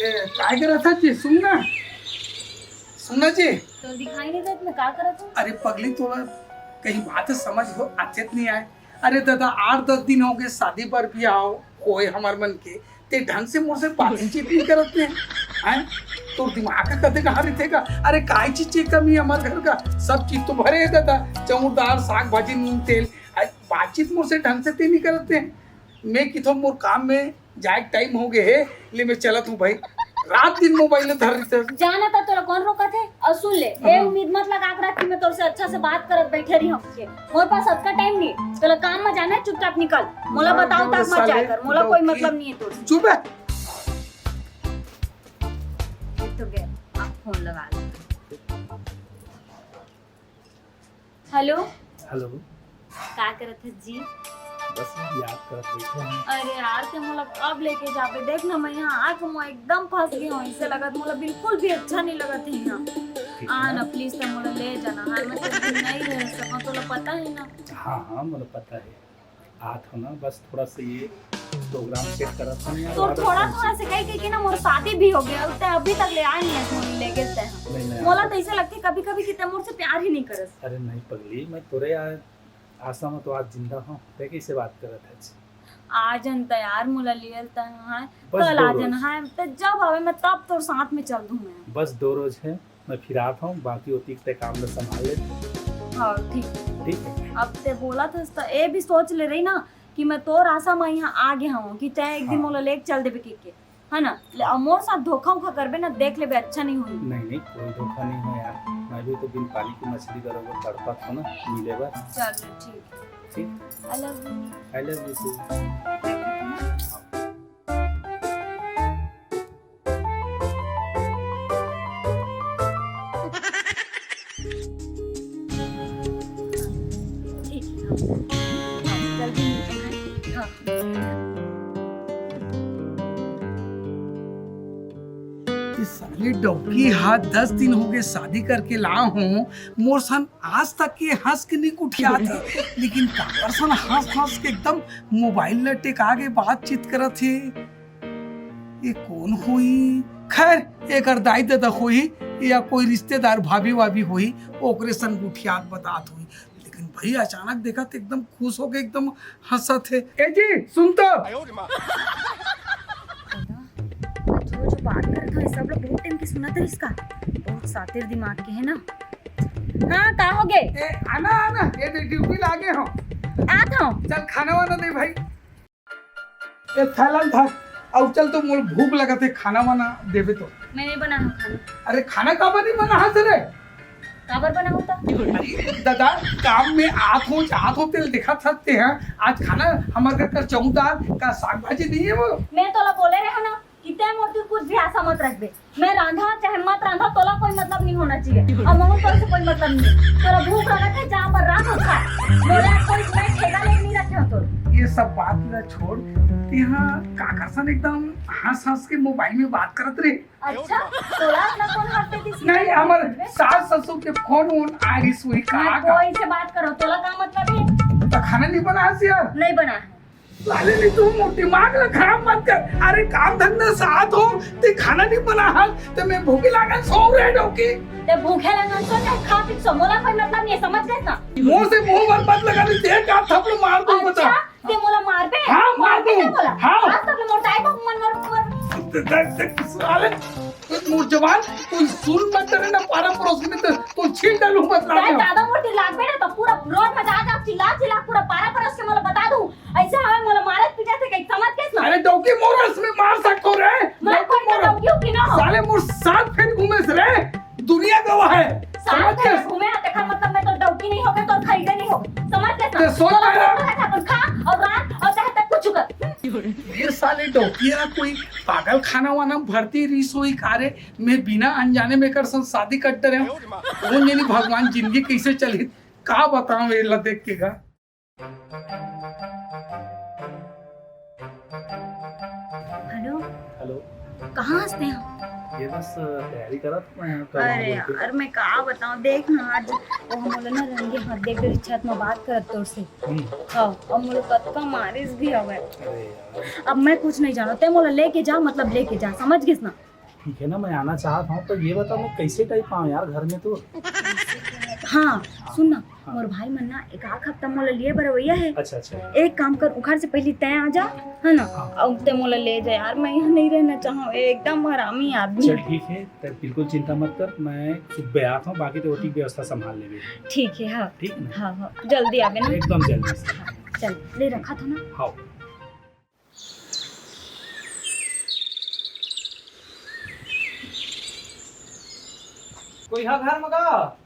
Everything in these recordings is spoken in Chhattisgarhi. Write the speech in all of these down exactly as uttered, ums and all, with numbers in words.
ए, काय करत हस जी? सुन ना, सुन ना जी। तो दिखाई नहीं देत मैं का करत हूँ? अरे पगली, तोला कहीं बात समझ हो, अच्छे नहीं आए। अरे दादा, आठ दस दिन हो गए शादी बर भी आओ होए हमर मन के, ते ढंग से मोर से बातचीत नहीं करत ने। हैं? तोर दिमाग का कते कहाँ रहिथे का? अरे काय चीज के कमी है हमर घर का? सब चीज तो भरे है दादा, चाउर दाल, साग भाजी, नून तेल। अरे बातचीत मोर से ढंग से ते नहीं करत ने। मैं किथों मोर काम में जाए टाइम हो गए है, ले मैं चलत हूँ भाई। रात दिन मोबाइल धर रहिथे। जाना था तोला कौन रोकत है? और सुन ले, ए हाँ। उम्मीद मत लगा के रख कि मैं तोर से अच्छा से बात करत बैठे रही हूँ। मोर पास अतका टाइम नहीं, तोला काम में जाना है, चुपचाप निकल। मोला हाँ, बताओ जो तक मत साले जाया कर, मोला कोई डौकी। मतलब नहीं है तोर से। चुप है। ये तो गया, आप फोन लगा लो। हेलो। हेलो। का करत हस जी? बस याद करत बैठे हन। अरे यार, ते मोला अब लेके जाबे। देख ना, मैं यहाँ आके मैं एकदम फंस गई हूँ। इसे लगत मोला बिल्कुल भी अच्छा नहीं लगत है यहाँ। ठीक आ है। ना, प्लीज, ते मोला ले जाना। हाँ, मैं तो नहीं रह सकूँ, तोला पता है ना। हाँ, हाँ, मोला पता है। आत हो ना, बस थोड़ा सा ये प्रोग्राम सेट करत हन यार, तो वादा थोड़ा से। थोड़ा से कही कही के ना मोर शादी भी हो गया, ते अभी तक ले आए नहीं है, मोर ले गए ते। नहीं, नहीं, मोला आप तो ऐसे लगते कभी कभी कि ते मोर से प्यार ही नहीं करस। अरे नहीं पगली, मैं तोरे यार आशा में तो आज जिंदा हूँ, ते कैसे बात करत है? आज अंत यार मोला लियल तन है, बस कल दो आ रोज। जाना है, ते जब आवे मैं तब तोर साथ में चल दूँ मैं। बस दो रोज है, मैं फिर आत हूँ, बाकी होती ते काम में संभाल ले। हाँ, ठीक। ठीक है। अब ते बोला था तो ए भी सोच ले रही ना कि मैं तोर आशा में यहाँ आ गया हूँ कि चाहे एक दिन हाँ। मोला लेके चल देबे के, के, है ना? ले, अब मोर साथ धोखा उखा करबे ना, देख लेबे, अच्छा नहीं होई। नहीं, नहीं, कोई धोखा नहीं हो यार, मैं भी तो बिन पानी की मछली बरोबर तड़पत हूँ ना, मिले बर। चल, ठीक। ठीक। I love you। I love you too। ठीक है, हाँ। हाँ, जल्दी मिलते हैं। हाँ। ये साली डौकी हा दस दिन हो गए शादी करके ला हूँ, मोर सन आज तक ये हंस के नहीं उठिया था, लेकिन काकर सन हंस हंस के एकदम मोबाइल ल टेका के बातचीत करत हे। ये कौन होई? खैर, एकर दाई ददा होई या कोई रिश्तेदार भाभी वाभी होई, ओकरे सन गुठियात बतात होई। लेकिन भाई अचानक देखा तो एकदम खुश होके एकदम हंसत हे। ए जी, सुन तो। दादा, जो जो बात करत हो, सब लोग बहुत टाइम की सुनत है इसका। बहुत सातिर दिमाग के है ना। हाँ, का हो गए? ए, आना, आना, ये देख ड्यूटी लागे हो। आत हो। चल खाना वाना दे भाई। ए, थैलन था, अउ चल तो मोर भूख लगत है, खाना वाना देबे तो। मैं नहीं बना हूँ खाना। अरे खाना काबर नहीं बना है रे? काबर बना होता? अरे दादा, काम में आत हो, जात हो, तेल दिखा सकते हैं। आज खाना हमारे घर का चौदार का साग भाजी नहीं है वो। मैं तोला बोले रहे ना कि तै मोर तीर कुछ भी आशा मत रखबे। मैं रांधा चाहे मत रांधा, तोला कोई मतलब नहीं होना चाहिए। और मोहन तोर से कोई मतलब नहीं। तोला भूख लगत है, जा पर रांध और खा। मोला कोई मैं ठेका ले नहीं रखे हो तोर। ये सब बात ला छोड़, यहाँ काकर सन एकदम हंस हंस के मोबाइल में बात करत रहे। अच्छा, तोला अपना फोन हाथ पे किसी नहीं, हमारे सास ससुर के फोन वोन आ रही सुई का मैं का। कोई से बात करो, तोला का मतलब है? तो खाना नहीं बना है यार? नहीं बना है। साले नहीं, तू मोर दिमाग ला खराब मत कर। अरे काम धंधा साथ हो, ते खाना नहीं बना हाल, ते मैं भूखी लागल सो रहे डौकी। ते भूखे लागल सो, ते खा पी सो, मोला कोई मतलब नहीं है, समझ गए ना? मुंह से मुंह मत, मत लगा, नहीं ते का थप्पड़ मार दूं बता। अच्छा, ते मोला मारबे? हाँ, मार मारबे दूं। ते मोला? हाँ। आज तक मोर दाई बाबू मन मोर, मोर देख, देख, साले, मोर जवान, कोई सुन मत करे ना, पारा पड़ोस में तो, तो छीन डालूं मत दाई लागे। ज्यादा मोटी लागबे ना तो पूरा रोड में जा, जा, चिल्ला, चिल्ला, पूरा पारा पड़ोस के मोला बता दूं। ऐसे हवे मोला मारत पीटत हे कहीं समझ के ना। अरे डौकी मोर रस में मार सको रे। मार डौकी कोई तो मोर। डौकी हो कि ना हो? साले मोर साथ फिर घूमे से रे। दुनिया गवाह है। साथ समझ के? फिर घूमे आते का मतलब मैं तो डौकी नहीं हो गई तो खरीदे नहीं हो गई। समझ के ना? ते सोच तो रहा है। अपन खा और रात और चाहे तक कुछ कर। ये साले डौकिया कोई पागल खाना वाना भरती रही सोई का रे। मैं बिना अनजाने में कर संग शादी कर डरे हूँ। कौन जानी भगवान जिंदगी कैसे चली। का बताऊं ये ला देख के गा। हेलो। हेलो। कहाँ हंसते हैं? ये बस तैयारी करा था मैं, कल अरे आऊंगा। यार, मैं का बताऊं, देख ना, आज वो हम बोले ना, रंगे हाथ देख रही छत में बात करत तोर से। हम्म। हाँ, और मोला कतका मारिस भी हवे। अरे यार। अब मैं कुछ नहीं जानू, ते मोला लेके जा, मतलब लेके जा, समझ गिस ना? ठीक है ना, मैं आना चाहत हूँ, पर ये बता, मैं कैसे टाइप आऊँ यार घर में तो? हाँ, सुन ना, हाँ। मोर भाई मन ना एक आध हफ्ता मोला लिए बर अवइया हे। अच्छा, अच्छा। एक काम कर, उखर से पहली तय आ जा, है ना? हाँ। अउ ते मोला ले जा यार, मैं यहाँ नहीं रहना चाहूँ, एकदम हरामी आदमी। चल ठीक है, ते बिल्कुल चिंता मत कर, मैं सुबह आत हूँ, बाकी तो ओती व्यवस्था संभाल लेबे। ठीक है, हाँ। ठीक है ना? हाँ, हाँ, जल्दी आबे ना। एकदम जल्दी से। चल, ले रखा था ना? हाँ। कोई हा घर में का?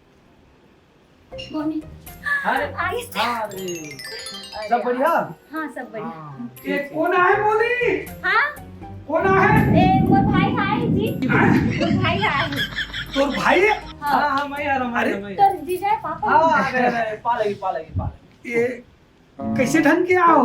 कोनी। अरे, आइस। अरे, अरे सब बढ़िया? हाँ, सब बढ़िया। हाँ, ये ठीक है। कोन आहे बोली? हाँ? कोन आहे? ए, मोर भाई आहे जी। हाँ? मोर भाई आहे। तोर भाई है? हाँ। हाँ, हाँ, मैं आ रहा हूँ, मैं आ रहा हूँ, अरे। मैं आ रहा हूँ। तोर जीजा है, पापा। हाँ, अरे, अरे, पा लगी, पा लगी, पा लगी। ये कैसे ढंग के आओ?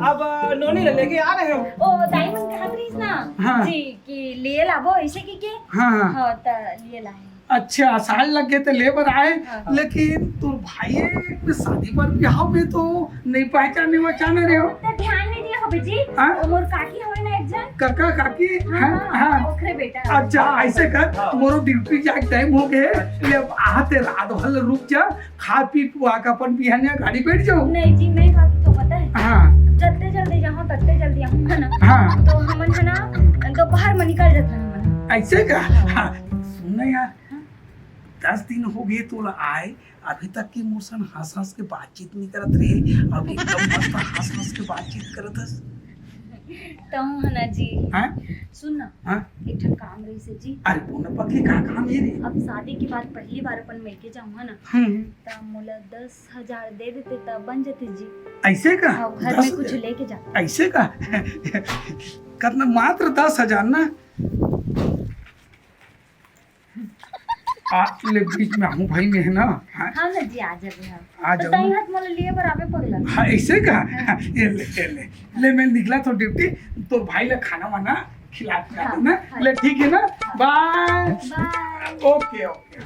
अब नोनी ले लेके आ रहे हो? ओ, दाई मन कहत रहिस ना हाँ। जी कि लिए लाबो, ऐसे कि के? हाँ, हाँ। हाँ, त लिए लाए। अच्छा, साल लग गए थे लेबर आए, हाँ, हाँ। लेकिन तोर भाई एक में शादी पर बिहाव में तो नहीं पहचाने वहचाने रहे हो। तो ध्यान नहीं दिया हो जी। हाँ? ओ मोर काकी होय ना एक जन। काका, काकी? हाँ, हाँ, हाँ, हाँ। ओकरे बेटा। अच्छा, ऐसे कर, हाँ। मोरो ड्यूटी जाए टाइम हो गए, अच्छा। ले अब आते रात भर रुक जा, खा पी पुआ के अपन बिहनिया गाड़ी बैठ जाओ। नहीं जी, मैं का तो पता है। हाँ। जत्ते जल्दी जाहूँ, तत्ते जल्दी आऊँ, है ना? हाँ। तो हमन है ना, दोपहर में निकल जाता हमन। ऐसे का? हाँ। हाँ। सुन ना यार, हाँ। दस दिन हो गए तोला आए, अभी तक की मोर सन हंस हंस के बातचीत नहीं करत रहे, अब एकदम मस्त हंस हंस के बातचीत करत हस। तहूँ है ना जी। हाँ? सुन ना, हाँ? एक ठन काम रहिस हे जी। अरे, बोल ना पगली, का काम हे रे? अब शादी के बाद पहली बार अपन मिलके जाऊँ, है ना? हम्म। त मोला दस हजार दे देते, त बन जते जी। ऐसे का? हाँ, घर में कुछ लेके जा। ऐसे का? कतना, मात्र दस हजार ना? आ, ले, बीच में आहूँ भाई, मैं है ना? हाँ? हाँ ना जी, आ जाबे, हाँ। आ तो जाओ तई ना। हाथ मोला लिए बर आबे पगला। हाँ, ऐसे का? हाँ। ये ले, ये ले। ले, मैं निकला तो ड्यूटी, तो भाई ला खाना वाना खिला पिला हाँ, देना। हाँ। ले, ठीक है ना? हाँ। बाय। बाय। ओके, ओके।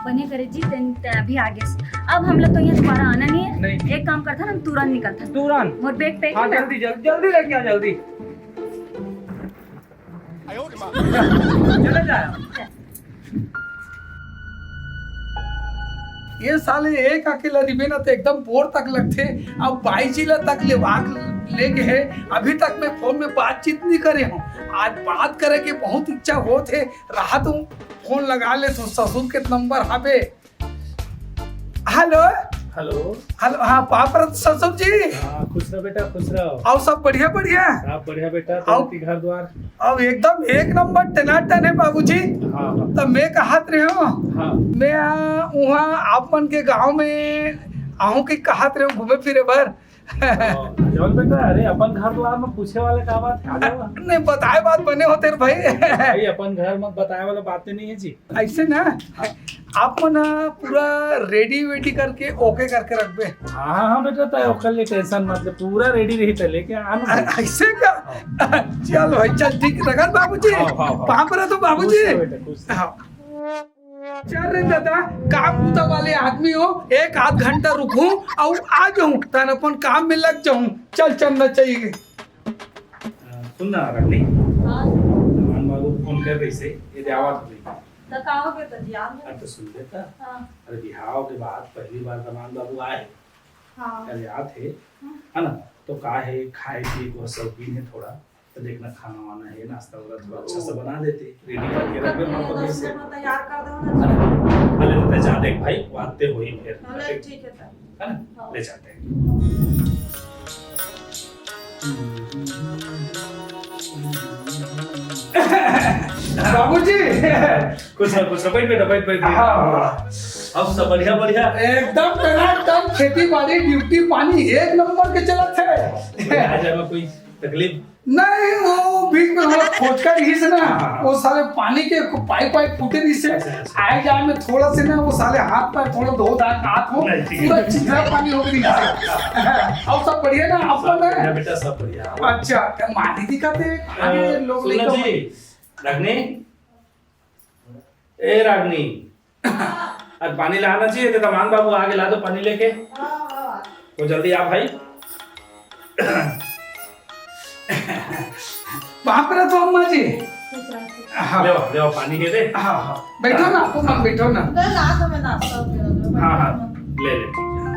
बने करे जी, तें, तें अभी आ गेस। अब हम लोग तो यहाँ दोबारा आना नहीं है। नहीं। एक काम करता ना, हम तुरंत निकलता। तुरंत? मोर बैग पैक हाँ, है ना? जल्दी, जल्दी, जल्दी लेके आ, जल्दी। चले जाए। ये साले एक अकेला रिबे ना तो एकदम बोर तक लगथे। अब बाई जी ला तक लेवा लेगे हे, अभी तक मैं फोन में बातचीत नहीं करे हूँ। आज बात करे के बहुत इच्छा होत हे, रहा तुम फोन लगा ले तो ससुर के नंबर हाबे। हेलो। हेलो। हेलो, हाँ, पाँव परत ससुर जी। हाँ, खुश रह बेटा, खुश रह। अउ सब बढ़िया, बढ़िया? सब बढ़िया बेटा, अउ तोर घर द्वार? अब एकदम एक नंबर टनाटन है बाबूजी। हाँ, हाँ। तब मैं कहत रहे हूँ, हाँ। मैं, आ, उहाँ आप मन के गाँव में आहूँ कि कहत रहे हूँ घूमे फिरे बर। हाँ, जौन बेटा, अरे अपन घर द्वार में पूछे वाला का बात है, आ जाओ। नहीं, बताए बात बने होते रे भाई। भाई, अपन घर में बताए वाला बातें नहीं है जी। ऐसे ना, आप मन पूरा रेडी वेडी करके ओके करके रखबे। हाँ, हाँ, बेटा, तय ओकर लिए टेंशन मत ले, पूरा रेडी रही तय लेके आ ना। ऐसे का? हाँ। चल भाई, चल, ठीक, रखत बाबूजी। हाँ, हाँ, हाँ। पाँव परत हूँ बाबूजी। खुश रह बेटा, खुश रह। हाँ। चल रे दादा, काम बूता वाले आदमी हो, एक आध घंटा रुकहूँ अउ आ जाहूँ, तहन अपन काम में लग जाहूँ। चल, चलना चाहिए। अ, सुन ना, रखनी। हाँ। दमान बाबू फोन कर रहिसे, ये दे आवत रही। त का हो गया त जी, आ गए? अरे तो सुन लेता। हाँ। अरे बिहाव के बाद पहली बार दमान बाबू आए। हाँ। अरे आत हे, हाँ। है ना? तो का है, खाए पिए के शौकीन है थोड़ा, तो देखना खाना वाना है, नाश्ता वाला थोड़ा अच्छा सा बना देते, रेडी करके रख दे, पापा दस कैसे? मिनट में तैयार कर दो ना। अरे, अरे, तो जा देख भाई, वो आते हो ही फिर। हाँ, ले, ठीक है, तब। है ना? हाँ। ले जाते हैं। बाबूजी। खुश रहो, खुश रहो, बैठ, बैठ, बैठ, बैठ, बैठ। हाँ। अब सब बढ़िया, बढ़िया। एकदम टनाटन, खेती बाड़ी, ड्यूटी पानी एक नंबर के चलत है। आ जाए, कोई तकलीफ? नहीं, वो बीच में थोड़ा खोचका रहिस ना, हाँ। वो साले पानी के पाइप वाइप फूटे रहिसे, अच्छा, अच्छा। आए जाए में थोड़ा से ना, वो साले हाथ पैर थोड़ा धो धा के आत हो, नहीं, ठीक है। पूरा चिथड़ा पानी हो गई। हाँ। और सब बढ़िया ना, आप सब सब बढ़िया है? बेटा, सब बढ़िया। अच्छा, तो मानी दिखाते, आगे अ, लोग सुनो लेकर जी, रागनी, ए रागनी, आज पानी लाना चाहिए, तो दमान बाबू आगे ला दो पानी लेके। हाँ, हाँ। तो जल्दी आ भाई। बाप रे तो अम्मा जी। हाँ। ले आओ, ले आओ, पानी दे दे। हाँ, हाँ। बैठो ना, आप मन बैठो ना। ले ला तो मैं नाश्ता वगैरह दे, हाँ, हाँ। बैठो ना। ले ले, ठीक है।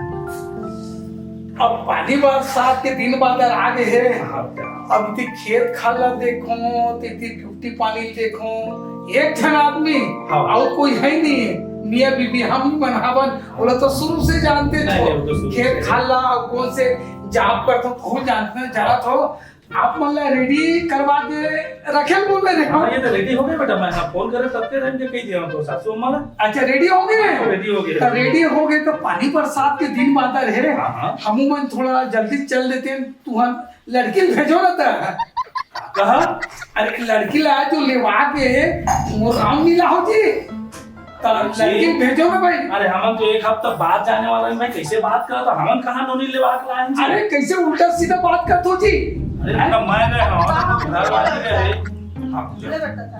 अब पानी बरसात के दिन बादर आ गए हे। हाँ, हाँ। अब इति खेत खार ला देखो, तो इति ड्यूटी पानी देखो, एक झन आदमी, हाँ। अउ कोई है नहीं, मियाँ बीबी हम ही मन हवन, ओला तो शुरू से जानते नहीं, हो। नहीं, वो तो शुरू खेत से। खार ला, अउ कौन से job करथो, बहुत जानते हैं, जाना तो आप मन ला ready करवा के रखे बोल रहे हो। हाँ, ये तो ready हो गए बेटा, मैं हाँ phone करे तब के time के कही दिया तो सासू अम्मा ला। अच्छा, ready हो गए? हाँ, ready हो गए। तो ready हो गए तो पानी बरसात के दिन बादर हे। हाँ, हाँ। हमू मन थोड़ा जल्दी चल देते हैं, तुहन लड़की ल भेजो ना त। कहा? अरे लड़की ला जो लेवा के मोर गाँव मिला हो जी। त जी। लड़की ल भेजो ना भाई। अरे हमन तो एक हफ्ता बाद जाने वाला है भाई, कैसे बात करत हो? हमन कहाँ नोनी लेवा के लाए हैं जी? अरे कैसे उल्टा सीधा बात करत हो जी? अरे बेटा, मैं गए हूँ, घर वाले गए। आप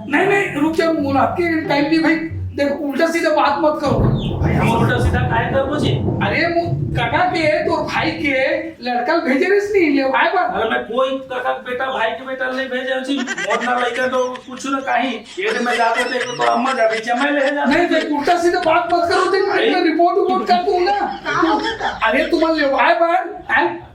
नहीं, नहीं, रुक जा, मोला आपके time नहीं भाई। देख, उल्टा सीधा बात मत करो। भाई, हम उल्टा सीधा काहे करबो जी? अरे, मो-, काका के, तोर भाई के लड़का ल भेजे रहिस नहीं, लेवाए बर। अरे, मैं कोई काका के बेटा, भाई के बेटा ल नहीं भेजे जी। मोर ना लइका तो कुछ ना कहीं। ये तो मैं जाते थे, तो अम्मा जाते, जमाई ले जाते। नहीं, देख, उल्टा सीधा बात मत करो, देख, भाई। मैं report, report कर दूंगा। का हो गया था? अरे, तुम्हारे लेवाए बर, हैं?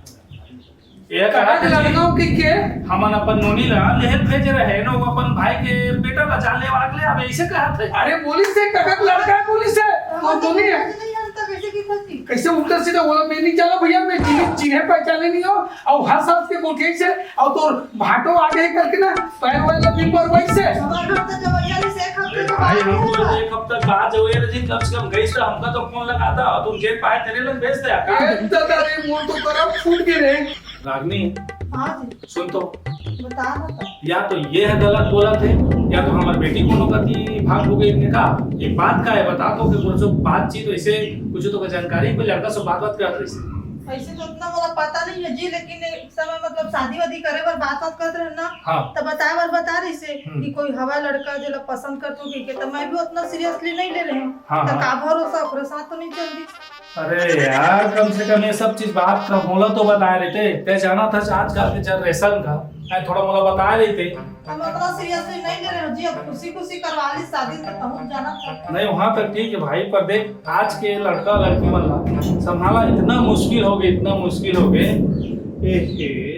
ये काका कहा के था जी, लड़का हो कि के? हमन अपन नोनी ला लेहे भेजे रहे न, वो अपन भाई के बेटा ला जा लेवा के ले आवे, ऐसे कहा थे। अरे बोलिस हे, काका के लड़का हे, बोलिस हे। हम वो तो नोनी हे। नहीं जानता, कैसे की था जी? कैसे उल्टा सीधा बोला, मैं नहीं जाना भैया, मैं जिन्हें चिन्हे पहचाने नहीं हो, अउ हर साल के गोठिया से, अउ तोर भाटो आगे करके ना, पैर वाला दिन भर वही से। हमारे घर तो जब भैया ने से एक हफ्ते अरे के भाई, बाद हम तो आया। एक हफ्ता बाद जो ये जी, कम से कम गई तो हमका तो phone लगाता, और तुम जेब पाए तेरे लग भेजते आका। ए, दादा रे, मोर तो करम फूट गए रे। रागनी, हाँ जी। सुन तो। बता ना तो। या तो ये है गलत बोला थे, या तो हमारी बेटी कोनो कति भाग हो गई इनने का। एक बात का है, बता तो कि कुछ बातचीत वैसे कुछ तो का जानकारी, कोई लड़का से बात बात करत रही से। ऐसे तो उतना मोला पता नहीं है जी, लेकिन एक समय मतलब शादी वादी करे बर बात बात करत रहे ना, हाँ। तो बताए बर बता रही से हम्म। कि कोई हवा लड़का जेला पसंद करत हो कि के, तो मैं भी उतना seriously नहीं ले रहे हूँ। हाँ, तो हाँ। का भरोसा ओकरे साथ तो नहीं चल दी। अरे यार, कम से कम ये सब चीज बात का मोला तो बताए रहते। ते जाना था आजकल के generation का, मैं थोड़ा मोला बताए रहते। हम उतना seriously नहीं ले रहे हो जी, अब खुशी खुशी करवा ली शादी, तो तहु जाना था। नहीं, वहाँ तक ठीक है भाई, पर देख, आज के लड़का लड़की मन ला संभाला इतना मुश्किल हो गए, इतना मुश्किल हो गए। ए, ए,